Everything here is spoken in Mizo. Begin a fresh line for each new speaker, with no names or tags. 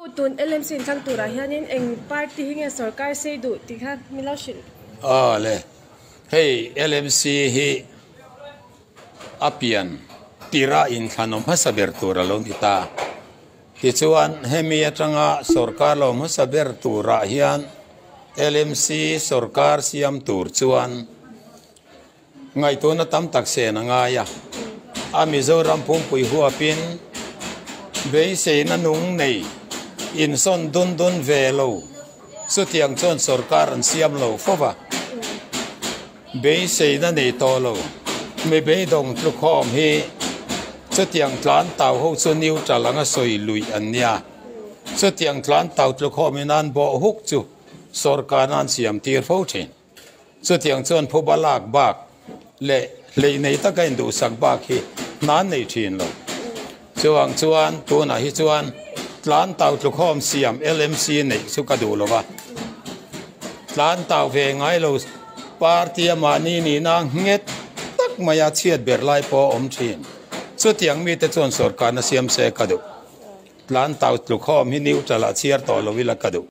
Tun LMC inthlang turah hianin eng party hi nge sorkar sei duh tih kha min lo hrilh.
Aw le, hei LMC hi a pian tirah inthlanawm hmasa ber tur a lo ni ta. Tichuan hemi atanga sorkar lo hmasa ber turah hian LMC sorkar siam tur chuan Ngaihtuahna tam tak sen a ngai a, a Mizoram pumpui huapin beiseina nung nei insawn dun dun ve lo chutiang chuan sorkar an siam lo fo va, beiseina nei tawh lo mi beidawng tlukhawm hi chutiang tlan tau ho chu neutral anga sawi luih an nia, chutiang tlan tau tlukhawmin an bawh huk chu sorkarna an siam tir fo thin. Chutiang chuan phuba lak bak leh hleih nei taka induhsak bak hi hna an nei thin lo. Chuvang chuan tunah hi chuan tlan tau tlukhawm siam LMC neih chu ka duh lo va. Tlan tau ve ngai lo party a mahni nihna nghet tak maia chhiat ber lai pawh a awm thin. Chutiang mite chuan sorkarna siam se ka duh. Tlan tau tlukhawm hi neutral ah chhiar tawh lo ila ka duh.